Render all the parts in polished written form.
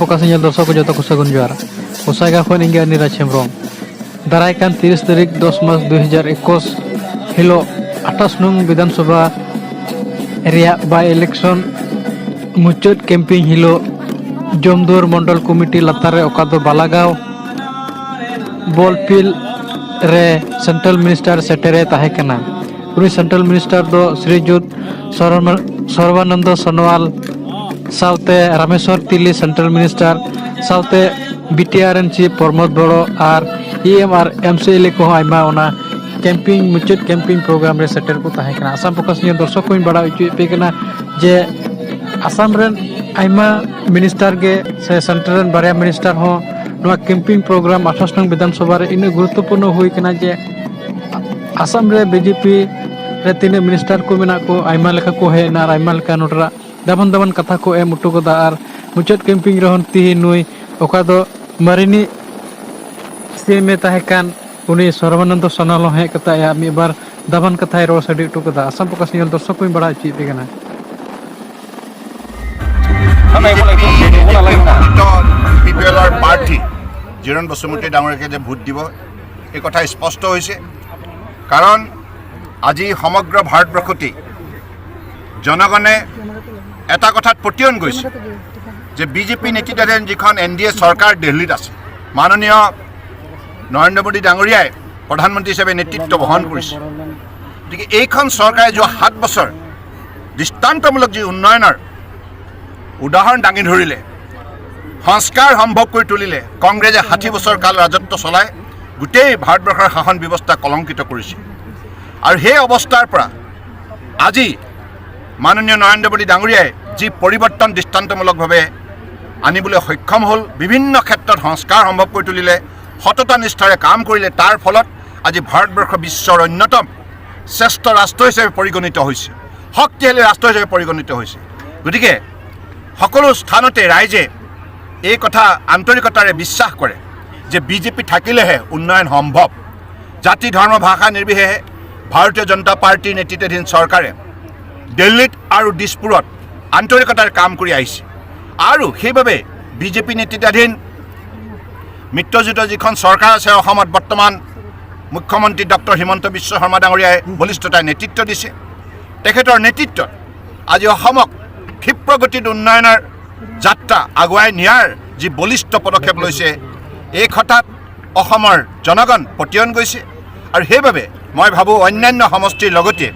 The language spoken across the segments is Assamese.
Focus दर्शक को जो को सगुन जोहार। गोसाईगांव खन इंगे निराज हेम्ब्रम। दाराय कान 30 तारीख 10 मास 2021 हिलो 28 नंग विधानसभा रिया बाय इलेक्शन मुचाद कैंपिंग हिलो जमदुर मंडल कमिटी लातार रे ओका दो बालागांव बॉलफिल रे सेंट्रल मिनिस्टर सेटेरे ताहे कना। उनी सेंट्रल मिनिस्टर दो श्रीयुत सर्बानंद सोनोवाल सावते रामेश्वर तिली सेंट्रल मिनिस्टर सावते बीटीआर एन चीफ प्रमोद बड़ो और ईएमआर एमसीएलए को आयमा ओना कैंपिंग मुचाद कैंपिंग प्रोग्राम रे सेटेर को ताहे कना। आसाम फोकस न्यूज़ दर्शक को बड़ा हचुए पे कना जे आसाम रेन आयमा मिनिस्टर गे से सेंट्रल रेन बारिया मिनिस्टर हो नोआ कैंपिंग प्रोग्राम 28 नंग विधानसभा रे इन गुरुत्वपूर्ण हुई कना जे आसाम रे बीजेपी रे तीन मिनिस्टर को मेना को आयमा लेखा को हेना और आयमा लेखा नोटरा दामन दामन कथा को एम उठो कदा और मुचाद कैंपिंग रहन तिही नुई ओका दो मारिनी सीएम में ताहे कान उनी सर्बानंद सोनोवाल हेज कता या मिद बार दामन कथाय रोड़ साडी उठो कदा। आसाम फोकस न्यूज़ दर्शक को बड़ा हचुए पे कना। বিপিএলৰ প্ৰাৰ্থী জিৰণ বসুমতাৰী ডাঙৰীয়াকে যে ভোট দিব, এই কথা স্পষ্ট হৈছে। কাৰণ আজি সমগ্ৰ ভাৰতবৰ্ষতেই জনগণে এটা কথাত পতিয়ন গৈছে যে বিজেপি নেতৃত্বাধীন যিখন এন ডি এ চৰকাৰ দিল্লীত আছে, মাননীয় নৰেন্দ্ৰ মোদী ডাঙৰীয়াই প্ৰধানমন্ত্ৰী হিচাপে নেতৃত্ব বহন কৰিছে। গতিকে এইখন চৰকাৰে যোৱা 7 বছৰ দৃষ্টান্তমূলক যি উন্নয়নৰ উদাহৰণ দাঙি ধৰিলে, সংস্কাৰ সম্ভৱ কৰি তুলিলে, কংগ্ৰেছে 60 বছৰ কাল ৰাজত্ব চলাই গোটেই ভাৰতবৰ্ষৰ শাসন ব্যৱস্থা কলংকিত কৰিছে। আৰু সেই অৱস্থাৰ পৰা আজি মাননীয় নৰেন্দ্ৰ মোদী ডাঙৰীয়াই যি পৰিৱৰ্তন দৃষ্টান্তমূলকভাৱে আনিবলৈ সক্ষম হ'ল, বিভিন্ন ক্ষেত্ৰত সংস্কাৰ সম্ভৱ কৰি তুলিলে, সততা নিষ্ঠাৰে কাম কৰিলে, তাৰ ফলত আজি ভাৰতবৰ্ষ বিশ্বৰ অন্যতম শ্ৰেষ্ঠ ৰাষ্ট্ৰ হিচাপে পৰিগণিত হৈছে, শক্তিশালী ৰাষ্ট্ৰ হিচাপে পৰিগণিত হৈছে। গতিকে সকলো স্থানতে ৰাইজে এই কথা আন্তৰিকতাৰে বিশ্বাস কৰে যে বিজেপি থাকিলেহে উন্নয়ন সম্ভৱ। জাতি, ধৰ্ম, ভাষা নিৰ্বিশেষে ভাৰতীয় জনতা পাৰ্টীৰ নেতৃত্বাধীন চৰকাৰে দিল্লীত আৰু দিছপুৰত আন্তৰিকতাৰে কাম কৰি আহিছে। আৰু সেইবাবে বিজেপি নেতৃত্বাধীন মিত্ৰজোঁটৰ যিখন চৰকাৰ আছে অসমত বৰ্তমান, মুখ্যমন্ত্ৰী ডক্টৰ হিমন্ত বিশ্ব শৰ্মা ডাঙৰীয়াই বলিষ্ঠতাই নেতৃত্ব দিছে। তেখেতৰ নেতৃত্বত আজি অসমক ক্ষিপ্ৰ গতিত উন্নয়নৰ যাত্ৰা আগুৱাই নিয়াৰ যি বলিষ্ঠ পদক্ষেপ লৈছে, এই কথাত অসমৰ জনগণ পতিয়ন গৈছে। আৰু সেইবাবে মই ভাবোঁ, অন্যান্য সমষ্টিৰ লগতে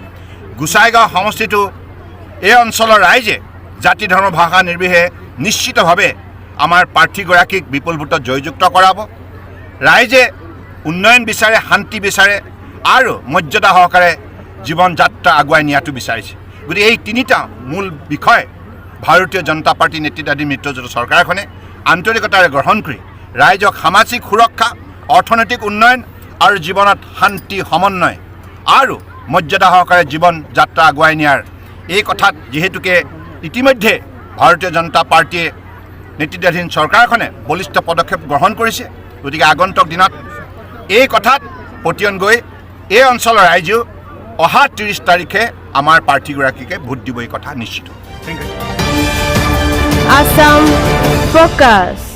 গোসাইগাঁও সমষ্টিটো এই অঞ্চলৰ ৰাইজে জাতি, ধৰ্ম, ভাষা নিৰ্বিশেষে নিশ্চিতভাৱে আমাৰ প্ৰাৰ্থীগৰাকীক বিপুল ভোটত জয়যুক্ত কৰাব। ৰাইজে উন্নয়ন বিচাৰে, শান্তি বিচাৰে আৰু মৰ্যাদা সহকাৰে জীৱন যাত্ৰা আগুৱাই নিয়াটো বিচাৰিছে। গতিকে এই তিনিটা মূল বিষয় ভাৰতীয় জনতা পাৰ্টী নেতৃত্বাধীন মিত্ৰজোঁট চৰকাৰখনে আন্তৰিকতাৰে গ্ৰহণ কৰি ৰাইজক সামাজিক সুৰক্ষা, অৰ্থনৈতিক উন্নয়ন আৰু জীৱনত শান্তি, সমন্বয় আৰু মৰ্যাদা সহকাৰে জীৱন যাত্ৰা আগুৱাই নিয়াৰ এই কথাত যিহেতুকে ইতিমধ্যে ভাৰতীয় জনতা পাৰ্টীয়ে নেতৃত্বাধীন চৰকাৰখনে বলিষ্ঠ পদক্ষেপ গ্ৰহণ কৰিছে, গতিকে আগন্তুক দিনত এই কথাত পতিয়ন গৈ এই অঞ্চলৰ ৰাইজেও অহা 30 তাৰিখে আমাৰ প্ৰাৰ্থীগৰাকীকে ভোট দিব, এই কথা নিশ্চিত। Thank you. Assam Focus.